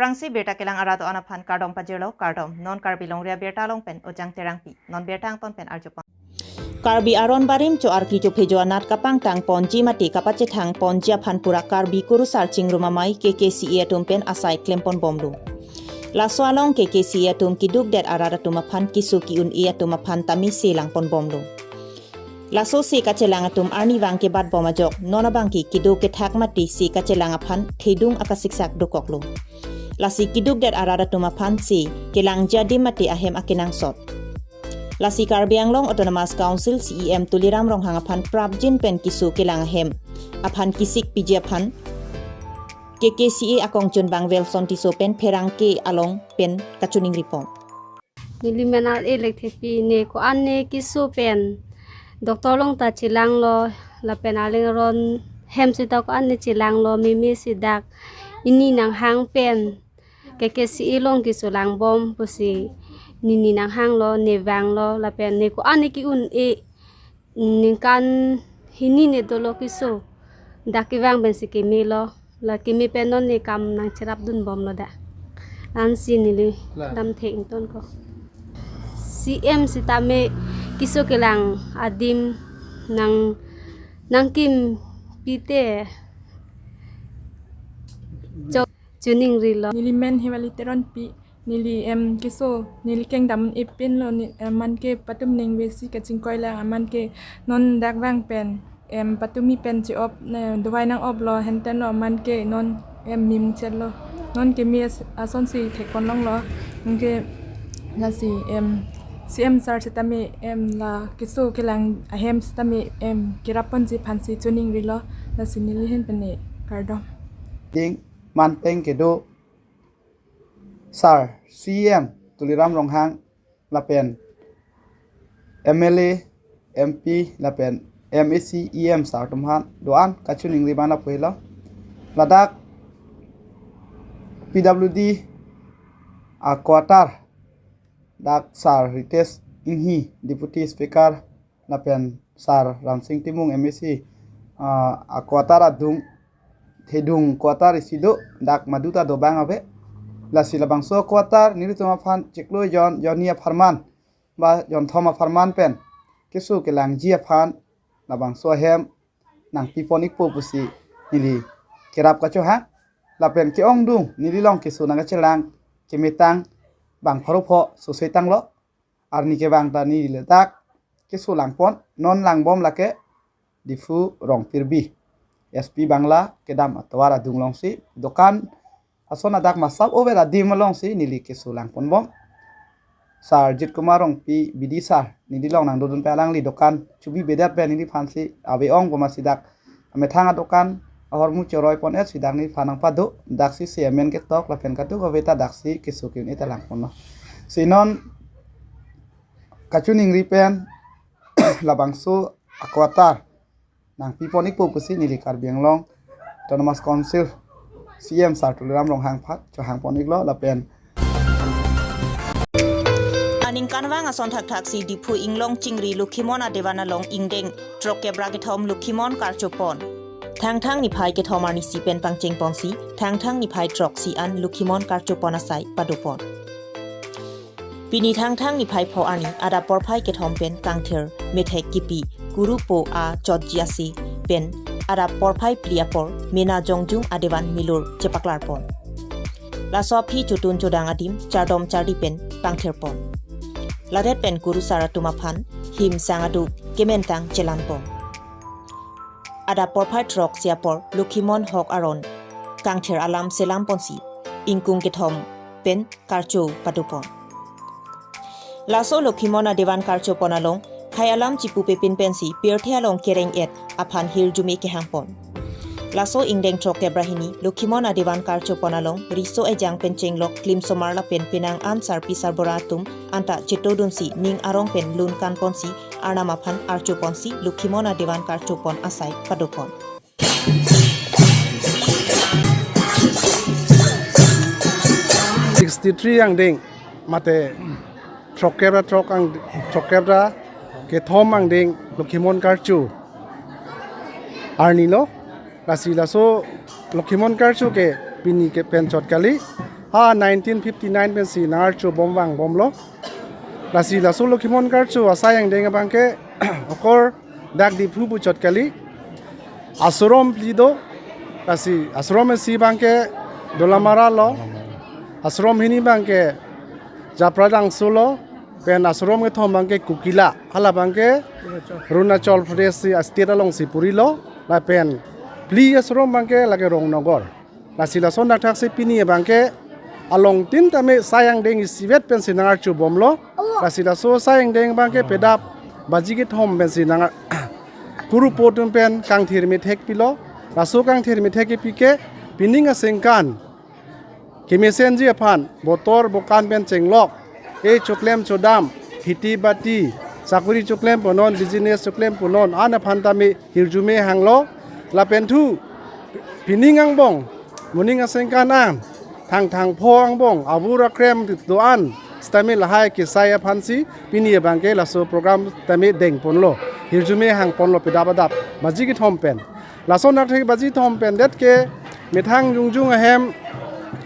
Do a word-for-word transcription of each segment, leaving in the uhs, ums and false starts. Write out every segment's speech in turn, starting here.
Angsi birta kelang arat do-an aphan kardom pajirlo, kardom. Non Karbi Longri Abirta along pen Ojang Terangpi. Non birta angton pen arjupon. Karbi aron barim cho-arkli chophejo anat kapangtangponji mate kapachethangponji aphan pura Karbi Kurusar Chingrum Amei K K C A atum pen asai klemponbomlo. Laso along K K C A atum kidukdet arat atum aphan keso ki-un-e atum aphan tame se langponbomlo. Laso se kachelang atum arnivang kebatbom ajok non abangke kedo kethak mate se kachelang aphan thedung akasiksak dokoklo. Lasi kidukdet arat atum aphan se kelangji adim mate ahem akenangsot. Lasi Karbi Anglong Autonomous Council C E M Tuliram Ronghang aphan prapjin pen keso kelang ahem aphan kesik piji aphan K K C A akongchunbang Welson Tisso pen pherangke along pen kachiningripon. Neli men Al-e Lekthepi, ne ko-an ne keso pen doctor along ta chelanglo, lapen aling aron hem sita ko-an ne chelanglo, meme si dak nini nanghang pen K K C A along keso langbom pusi nini nanghanglo, ne vanglo, lapen ne ko-an ne ki-un-e, ningkan hini ne dolo keso, dak kevang pensi kemelo, la keme pen non ne kam nangcherapdunbomlo dak. Ansi neli Klar. Damthe ingtonkok. C M sitame keso kelang adim nang nangkim pite cho chiningrilo. Neli men Hewali Teronpi, neli em keso, neli kengdam-e pinlo, ni, em, man ke patum ningve si kachingkoilang, man ke non dak vang pen, em, patumi pen che-op, ne, dovai nang-oplo, henten lo, man ke non, em, mimchelo. Non keme as-, asonsi thekponlonglo, anke lasi, em, C M sir sitame, em, la keso kelang ahem sitame, em, kerapponji aphansi chiningrilo, lasi neli ahin pen ne kardom. Ding, man pen kedo, sir, C E M Tuliram Ronghang, lapen M L A, M P, lapen M A C, E M sir atum aphan do-an kachiningri abang lapu helo. Ladak P W D a-quarter, dak sir Ritesh Enghi, Deputy Speaker, lapen sir Ramsing Timung, M A C, ah, a-quarter adung, thedung quarter isi do, dak madu ta dobang ave. Lasi labangso quarter nelitum aphan chiklo jon, jonni apharman, ba jonthom apharman pen keso kelangji aphan labangso ahem nangpipon-ikpo pusi neli kerap kachohang. Lapen ke-ongdung neli along keso nangkachelang kemetang bang pharo pho sose tanglo. Arni kevang ta neli ladak keso langpon, non langbom lake Diphu Rongpirbi, S P Bangla kedam atovar adung alongsi, dokan ason adak masap over adim alongsi neli keso langponbom. Sir Jit Kumar Rongpi B D sir, neli along nangdodun pen alangli dokan chubi bedet pen neliphansi ave-ong komatsi dak amethang adokan ahormu choroi pon-et si dak neliphan nangpado, daksi se amen ketok lapen kadokave ta daksi keso ki-un-e ta langponlo. Si non kachiningri pen labangso a-quarter nangpipon-ikpo pusi neli Karbi Anglong Autonomous Council C E M sir Tuliram Ronghang aphan chohangpon-iklo lapen aningkanvang ason thakthaksi Diphu inglong chingri Lokhimon adevan along ingdeng throk kep ra kethom Lokhimon karchopon. Thangthang niphai kethom arnisi pen pangchengponsi, Thangthang niphai throksi an Lokhimon karchopon asai padopon. Pini Thangthang niphai pho arni adap porphai kethom pen Kangthir methek kipi Kurupo achotji ase pen adap porphai phli apor mena jongjung adevan milur chepaklarpon. Laso aphi chotun chodang adim chardom chardi pen pangthirpon. Ladet pen kurusar atum aphan him sang aduk kementang chelanpon. Adap porphai throksi apor Lokhimon hok aron Kangthir alam selamponsi ingkung kethom pen karcho padopon. Laso Lokhimon adevan karchopon along khei alam chipupe pin pensi pirthe along kereng-et aphan hirjume kehangpon. Laso ingdeng throk kep ra hini Lokhimon adevan karchopon along riso ejang pen chenglok klimsomar lapen penang an sarpi sarbura atum anta chetodunsi ning arong pen lun kanponsi Arnam aphan archoponsi Lokhimon adevan karchopon asai padopon. Sixty-three angdeng mate throk kep ra throk ang, throk kep ra kethom angdeng Lokhimon karcho arni lo. Lasi laso Lokhimon karcho ke pini ke pen chot kali. a nineteen fifty nine pensi nang-archo bom vangbomlo. Lasi laso Lokhimon Karcho asai angdeng abangke okor dak Diphu puchot kali. Ashram phli do. Lasi ashram isi abangke Dolamara lo. Ashram hini abangke Japradangso lo. Pen ashram kethom abangke Kukila. Hala abangke Arunachal Pradesh si a-state alongsi purilo. Lapen phli ashram abangke lake Rongnogar. Lasi lason dak thaksi pini abangke alongtin tame sai angdeng isivet pensi nang-archo bomlo. Lasi laso sai angdeng abangke pedap baji kethom pensi nang kurupo atum pen kangthir methek pilo. Laso kangthir methek kepi ke pining aningkan kemesenji aphan, botor bokan pen chenglok, e choklem chodam, kheti bati, sakuri choklem punon, business choklem punon, an aphan tame hirjume hanglo. Lapen thu pining angbong, moning aningkan an, thangthang pho angbong, avur akrem do-an sitame lahai kesai aphansi pini abangke laso program tame dengponlo, hirjume hangponlo pedap adap baji kethom pen. Lason dak thek baji thom pen det ke methang jongjung ahem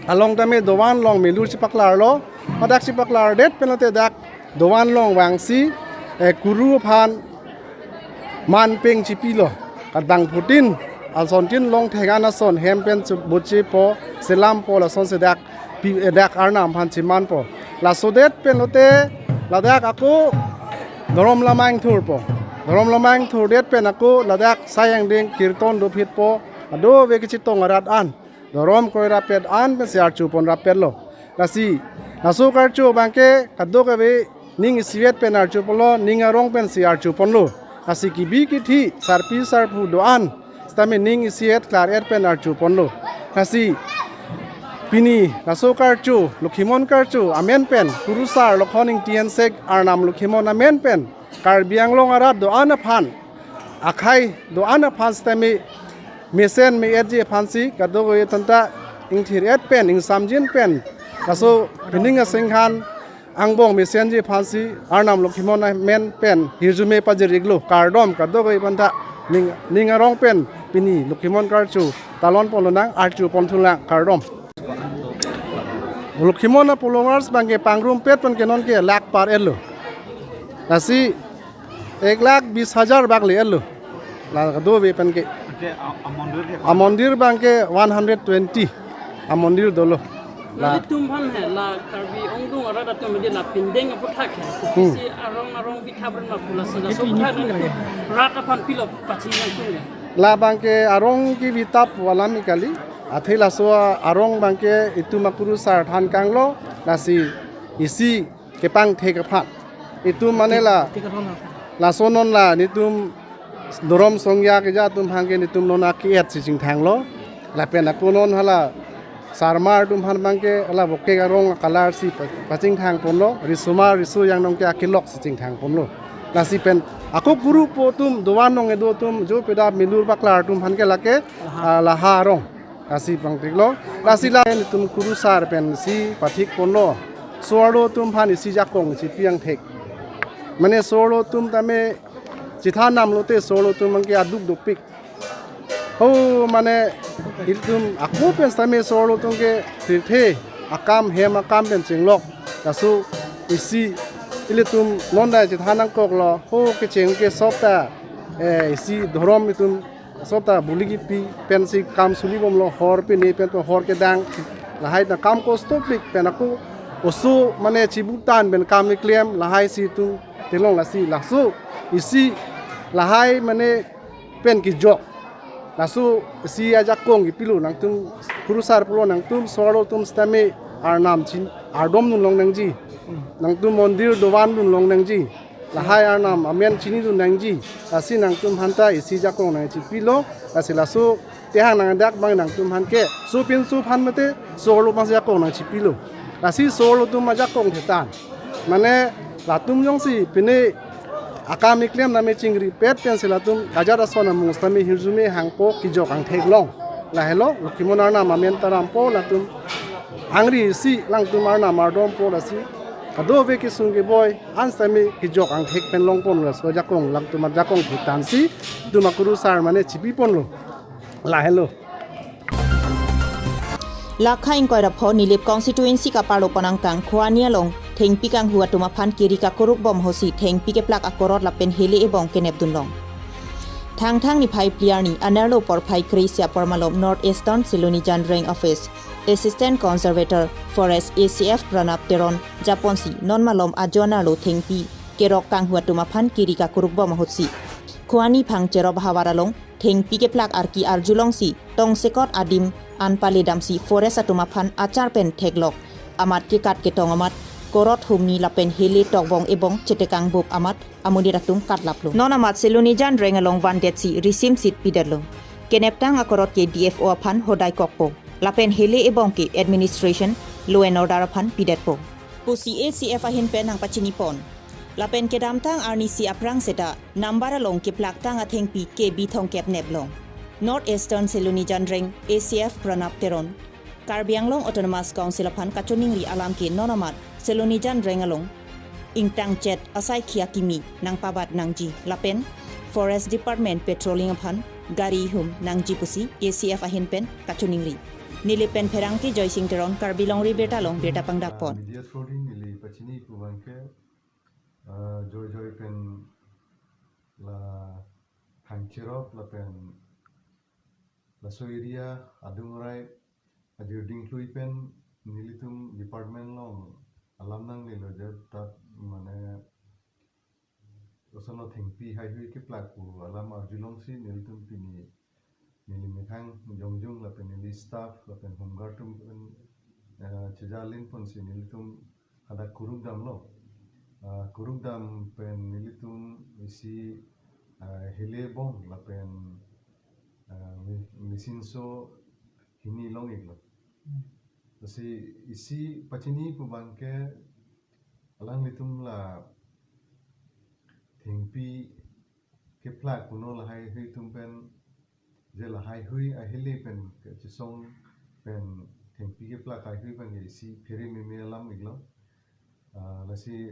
along tame dovan along melur chepaklarlo. Hadak chepaklardet pen lote dak dovan along vangsi, eh, kuru aphan manpeng chipilo. Kadang phutin asontin long thek an ason hem pen chu bochepo, selampo, lasonsi dak pi, eh, dak Arnam aphan chimanpo. Laso det pen lote ladak ako Dhorom Lama ingthurpo. Dhorom Lama ingthurdet pen ako ladak sai angdeng kirton dophitpo. Kadokave kachetong arat an, dhorom kroi rapet an pensi archopon rapetlo. Lasi laso karcho abangke kadokave ning isivet pen archoponlo, ning arong pensi archoponlo. Lasi kebi kethe, sarpi sarpo do-an sitame ning isivet klar-et pen archoponlo. Lasi pini laso karcho, Lokhimon Karcho amen pen, Kurusar Lokhon Ingti Hensek Arnam Lokhimon amen pen, Karbi Anglong arat do-an aphan, akhei do-an aphan sitame mesen me-etji aphansi kadokave aphanta ingthir-et pen, ingsamjin pen, laso pining aningkan angbong mesenji aphansi Arnam Lokhimon amen pen hirjume pajir-iklo. Kardom kadokave aphanta. Ning, ning arong pen pini Lokhimon Karcho talonponlonang, archoponthulang, kardom. Lokhimon a-followers abangke pangrumpet pen ke non ke lakh par-etlo. Lasi ek lakh bis hajar bak le-etlo. La kadokave pen ke. Ante a, a mondir ke? A mondir abangke one hundred twenty. A mondir dolo. La. Nelitum aphan he, la Karbi ongdung arat atum di la pindeng aphuthak he. Hmm. Kopisi arong arong vitha bren ma pu, laso laso aphuthak nelitum rat aphan pilo pachiningtung he? La abangke arong kevitha pu alam kali. Athe laso arong abangke itum akurusar than kanglo, lasi isi kepangthek aphan. Itum mane la, laso non la nelitum dhorom songya keja atum aphan ke nelitum non ake-et si chingthanglo. Lapen ako non hala sarmar atum aphan abangke hala bokek arong a-colour si pa-, pachingthangponlo. Risomar riso yang nong ke akelok si chingthangponlo. Lasi pen ako kurupo atum, dovan along kedo atum, jo pedap melur paklar atum aphan ke lake, ah, laha arong. Lasi pangtheklo. Lasi la nelitum kurusar pensi pathikponlo. So-arlo atum aphan isi jakong chipi angthek. Mane so-arlo atum tame chethan damlote so-arlo atum abangke aduk dopik. Ho mane ilitum ako pen sitame so-arlo atum ke thirthe akam hem akam pen chenglok. Laso isi ilitum non dai chethan nangkoklo. Ho kecheng ke sop ta, eh, isi dhorom itum sop ta buli kipi pensi kam suli bomlo, hor pine pen to hor kedang. Lahai ta kam kostopik pen ako oso mane chibutan pen kam keklem lahai si itum theklong. Lasi laso isi lahai mane pen kejok. Laso isi ajakong kipilo, nangtum kurusar pulo, nangtum so-arlo atum sitame arnam chin ardomdun longnangji. Nangtum mondir dovandun longnangji. Lahai arnam amen chinidun nangji. Lasi nangtum aphanta isi jakong nangchipilo. Lasi laso tehang nangdak abang nangtum aphan ke. Sopinso aphan mate so-arlo abang jakong nangchipilo. Lasi so-arlo atum ajakong thetan. Mane latum jongsi pine akam keklem name chingripet pensi latum kajat ason amung sitame hirjume hangpo, kejok angthek long. Lahelo, Lokhimon arnam amen ta rampo, latum angri isi, langtum arnam ardompo, lasi kadokave kesung keboi an sitame kejok angthek pen longpon, laso ajakong, langtum ajakong thetan si itum akurusar mane chipiponlo. Lahelo. Lakha ingkoi ra pho Nilip constituency kaparlo pon angkang Khowani along thengpi kanghu atum aphan kiri kakuruk bom ahutsi thengpi keplak akorot lapen hele ebong kenep dunlong. Thangthang niphai phli arni anerlo porphai kre-isi apor malom North Eastern Silonijan Range Office Assistant Conservator Forest A C F Pranab Teron japonsi non malom ajo anerlo thengpi kerok kanghu atum aphan kiri kakuruk bom ahutsi Khowani phang cherop havar along thengpi keplak arki arjulongsi tongsekot adim an pale damsi forest atum aphan achar pen theklok amat kekat ketong amat korot humni lapen hele tokbong ebong chetekang bup amat amonit atum katlaplo. Non amat Silonijan Range along vandetsi risim sit pidetlo. Keneptang akorot ke D F O aphan hodai kokpo. Lapen hele ebong ke administration, law and order aphan pidetpo pusi A C F ahin pen nangpachini pon. Lapen kedamtang arnisi aphrang seta Nambar along keplaktang athengpi ke bithong kep neplong. North Eastern Silonijan Range A C F Pranab Teron, Karbi Anglong Autonomous Council aphan kachoningri alam ke non amat Silonijan Range along ingtangchet asai khia kimi nangpabat nangji lapen Forest Department patrolling aphan gari hum nangji pusi A C F ahin pen kachoningri. Nilip pen pherangke Joysing Teron, Karbi Longri Birta along birta pangdapon. Media through di neli pachini pu abangke, ah, joijoi pen la thang cherop lapen laso area adung rai ajirding klui pen nelitum department along alam nanglelo je tat mane osono thengpi haihui keplak pu alam arjulongsi nelitum pini neli methang jongjung lapen neli staff lapen home guard atum pen, eh, chejalin ponsi nelitum hadak kuruk damlo. Ah, kuruk dam pen nelitum isi, ah, hele bong lapen, ah, mi-, machine so hini long-iklo. Hmm. Lasi isi pachini pu abangke alanglitum la thengpi keplak kuno lahai hui atum pen je lahai hui ahele pen kachesong pen thengpi keplak haihui abangke isi phere meme alam-iklo. Ah, lasi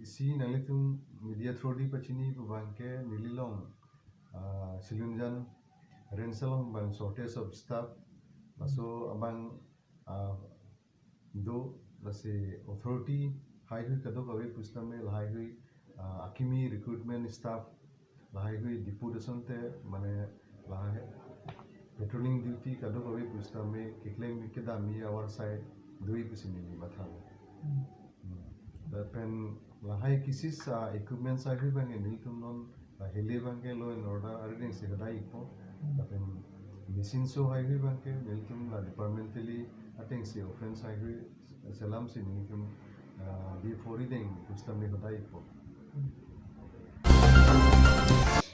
isi nanglitum media through di pachini pu abangke neli along, ah, Silonijan Range along abang shortage of staff, laso abang, ah, do lasi authority haihui kadokave pusitame lahaihui, ah, akimi recruitment staff lahaihui deputation te mane lahai patrolling duty kadokave pusitame keklem kedamji avar sai do-ik pusi neli mathalo. Hmm. Hmm. Lapen lahai kisisa equipment haihui abangke nelitum non, ah, hele abangke law and order arideng si hodai-ikpo. Hmm. Lapen machine so haihui abangke nelitum la departmentally atengsi offense haihui selamsi nelitum, ah, D F O arideng pusitame hodai-ikpo.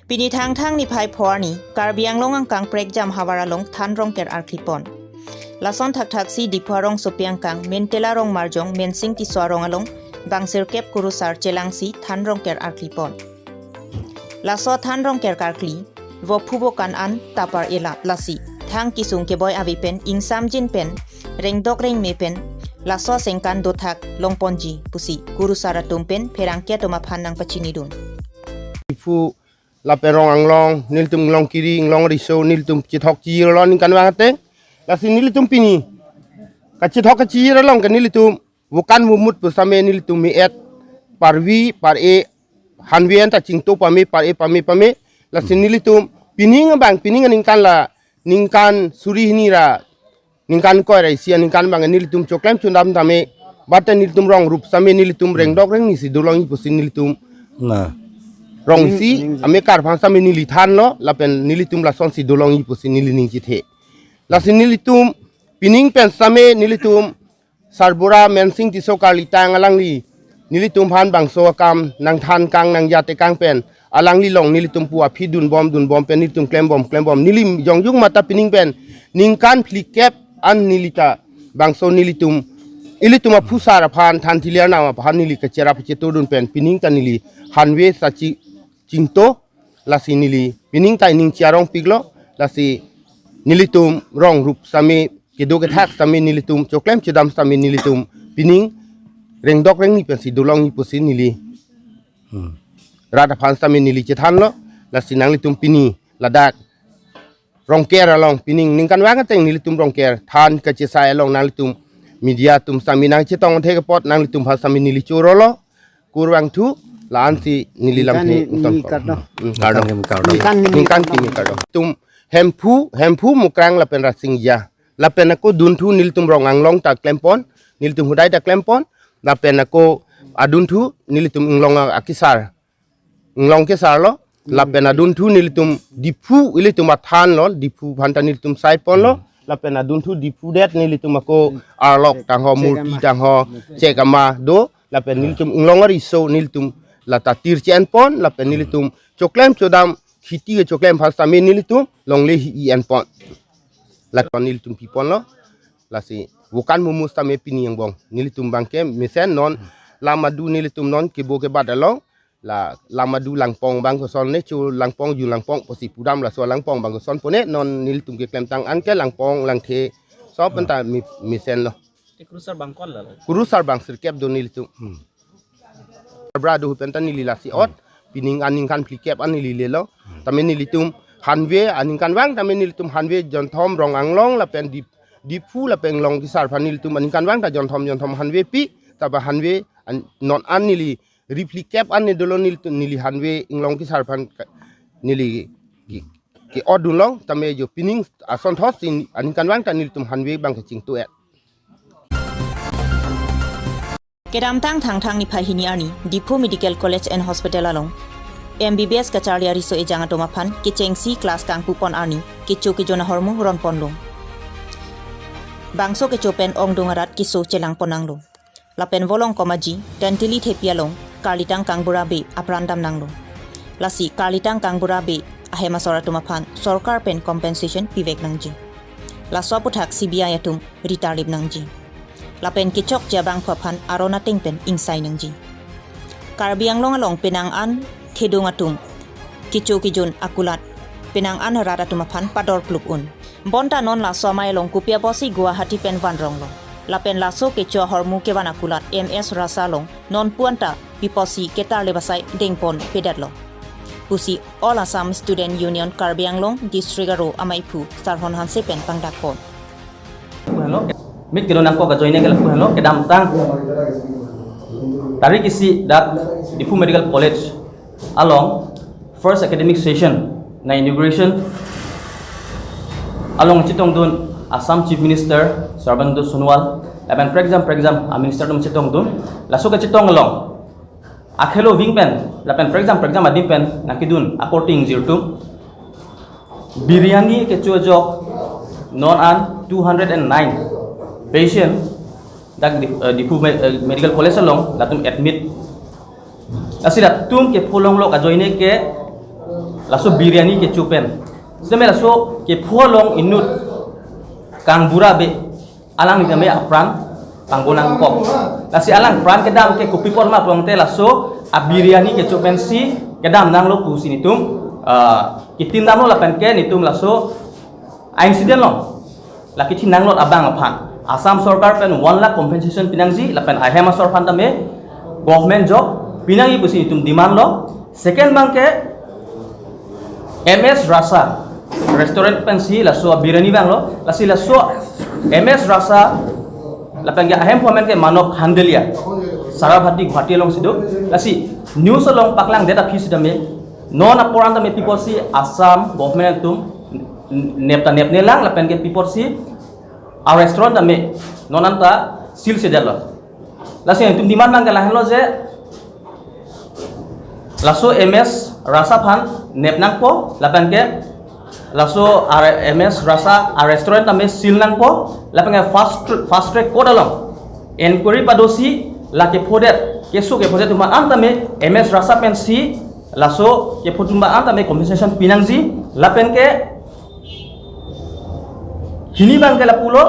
Pini Thangthang niphai pho arni Karbi Anglong angkang Prekjam havar along than rongker arklipon. Lason thakthaksi Diphu arongsopi angkang Mentela Rongmarjong Mensing Tisso arong along bang sirkep kurusar chelangsi than rongker arklipon. Laso than rongker karkli, vophu vokan an tapar elap lasi thang kesung keboi ave pen ingsamjin pen rengdok rengme pen laso sengkan dothak longponji pusi kurusar atum pen pherangke atum aphan nangpachinidun. Diphu lapen Rong Anglong, nelitum Anglong Kiri, Anglong Riso, nelitum chethok chijir lo ningkan vang ateng. Lasi nelitum pini kachethok kachijir along ke nelitum vokan vomut pusitame nelitum me-et parvi par-e hanve anta chingto pame par-e pame pame. Lasi nelitum pining abang pining aningkan la ningkan suri hini ra ningkan koi ra isi aningkan abang nelitum choklem chodam tame bate nelitum rong rup sitame nelitum rengdok rengni si dolongji pusi nelitum na rong isi ame kar aphan sitame neli thanlo lapen nelitum lasonsi dolongji pusi neli ning chethe. Lasi nelitum pining pen sitame nelitum Sarbura Mensing Tisso karlitang alangli nelitum aphan bangso akam nangthan kang nangjatekang pen alangli along nelitum pu aphi dunbom dunbom pen nelitum klembom klembom neli jongjung mata pining pen ningkan phlikep an nelita bangso nelitum ilitum aphusar aphan than thilir nam aphan neli kacherap chetudun pen pining ta neli hanve sachi chingto lasi neli pining ta ining chiarong piklo lasi nelitum rong rup sitame kedo kethak sitame nelitum choklem chodam sitame nelitum pining rengdok rengni pensi dolongji pusi neli hmm, rat aphan sitame neli chethanlo lasi nanglitum pini ladak Rongker along pining ningkan vang ateng nelitum Rongker than kachesai along nanglitum media atum sami nangchetong thek apot nanglitum aphan sami neli choro lo. Kurvangthu la-ansi neli lam Ningkan he ni, ington ni ko. Kardom. Hmm, kardom. Ningkan ni, ningkan ni. Ningkan ni kardom. Tum Hemphu, Hemphu Mukrang lapen Rasinja. Lapen ako dunthu nelitum Rong Anglong ta klempon, nelitum hudai ta klempon. Lapen ako adunthu nelitum Inglong akesar. Inglong kesar lo. Lapen adunthu nelitum Diphu ilitum athan lo, Diphu aphan ta nelitum saipon lo. Lapen adunthu Diphu det nelitum ako arlok tangho, murti tangho, chek ama do. Lapen nelitum Inglong ariso nelitum lata tir chenpon. Lapen nelitum choklem chodam khiti ke choklem aphan sami nelitum longle hi-i enpon. Lapen nelitum pipon lo. Lasi vokan mumus tame pini angbong nelitum abangke mesen non lam adu nelitum non kebo kebat along. La lam adu langpong abang koson ne chu langpong ju langpong pusi pudam laso langpong abang koson pone non nelitum keklemtang anke langpong langthe so penta mi-, mesen lo. Te kurusar abang ko-an lo? Kurusar abang sirkep do nelitum. Hmm. Bra do penta neli lasi ot pining aningkan phlikep an neli lelo. Tame nelitum hanve aningkan vang tame nelitum hanve jonthom Rong Anglong lapen Dip-, Diphu lapen Inglong kesar aphan nelitum aningkan vang ta jonthom jonthom hanve pi taba hanve an-, non an neli ri phlikep an ne dolo nelitum neli hanve Inglong kesar aphan ka-, neli ke, ke-ot dunlo tame jo pining asonthotsi aningkan vang ta nelitum hanve abang kachingtu et. Kedamtang Thangthang niphai hini arni, Diphu Medical College and Hospital along M B B S kacharli ariso ejang atum aphan kechengsi class kangpupon arni, kecho kejun ahormu ronponlo. Bangso kecho pen ongdung arat keso chelangpon nanglo. Lapen volong komaji, Tentili Thepi along, Karlitang Kangbura Bey apran damnanglo. Lasi Karlitang Kangbura Bey ahem asor atum aphan sorkar pen compensation pivek nangji. Laso aputhak C B I atum ritarlip nangji. Lapen kechokche abangphu aphan aron ateng pen ingsai nangji. Karbi Anglong along penang an khedung atum kecho kejun akulat penang an rat atum aphan pador klup un. Bonta non laso amei along kopi apotsi Guwahati pen vanronglo. Lapen laso kecho ahormu kevan akulat M S Rasa along non puanta pi apotsi ketarlip asai dengpon pedetlo pusi All Assam Student Union Karbi Anglong District aro ameiphu Sarhon Hanse pen pangdakpon. Lapu henlo, mit kedo nangkok ajoine ke lapu henlo, kedamtang tarik isi dak Diphu Medical College along first academic session na inauguration along chetongdun Assam Chief Minister Sarbananda Sonowal lapen prekjam prekjam a minister atum chetongdun, laso kachetong along akhelo ving pen lapen prekjam prekjam adim pen nangkedun akorte ingjir atum biryani kecho ajok non an two hundred and nine patient dak Di-, eh, Diphu Me-, eh, Medical College along latum admit. Lasi latum kepho longlok ajoine ke laso biryani kecho pen. Sitame laso kepho along inut Kangbura Bey alangli tame apran pangbo nangkok. Lasi alang pran kedam ke kopi apot ma pulote laso a biryani kecho pensi kedam nanglo pusi netum, ah, ketindamlo lapen ke netum laso a incident along la kethe nanglot abang aphan Assam sorkar pen one lakh compensation pinangji lapen ahem asor aphan tame government job pinangji pusi netum demand lo. Second abangke M S Rasa restaurant pensi laso biryani vanglo, lasi laso M S Rasa lapen ke ahemphu amen ke Manob Handelia, Sarabhati Guwahati alongsi do, lasi news along paklangdet aphi sitame non apor an tame pi apotsi Assam government atum n-, nep ta nepnelang lapen ke pi apotsi a restaurant tame non anta seal sedetlo. Lasi netum demand abangke lahenlo je laso M S Rasa aphan nep nangpo lapen ke laso R-, M S Rasa a restaurant tame seal nangpo lapen ke fast tr-, fast track court along inquiry padosi la kephodet keso kephodet atum an tame M S Rasa pensi laso kepho atum an tame compensation pinangji lapen ke hini abangke lapulo,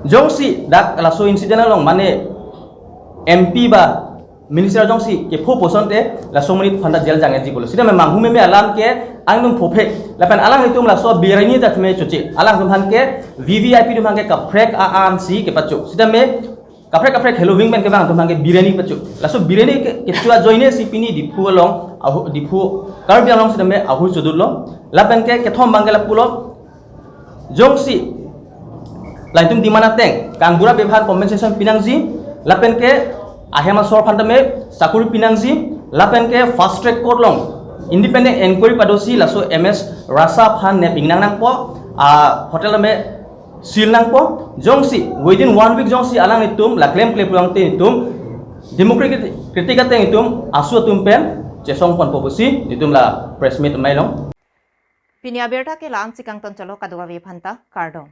jongsi dak laso incident along mane M P ba minister jongsi kepho pu asonte laso amonit aphan ta jail jangji pulo. Sitame manghu meme alam ke angdung phophe. Lapen alanglitum laso biryani ta thume choche. Alangtum aphan ke V V I P atum aphan ke kaprek a-ansi kepacho. Sitame kaprek kaprek heloving pen kevang atum abangke Bireni pachu. Laso Bireni ke kecho ajoine si pini Diphu along ahu, Diphu Karbi Anglong sitame ahur chodutlo. Lapen ke kethom abangke lapulo, jongsi la itum demand ateng kangbura bephan compensation pinangji, lapen ke ahem asor aphan tame sakuri pinangji, lapen ke fast track court along independent inquiry padosi laso M S Rasa aphan nep ingnang nangpo, a hotel tame seal nangpo. Jongsi within one week jongsi alanglitum la klemkle pulote itum democratic ateng itum AASU atum pen chesong ponpo pusi itum la press meet amei long. Pini abirta ke la-an si kangton cholo, kadokave aphanta kardom.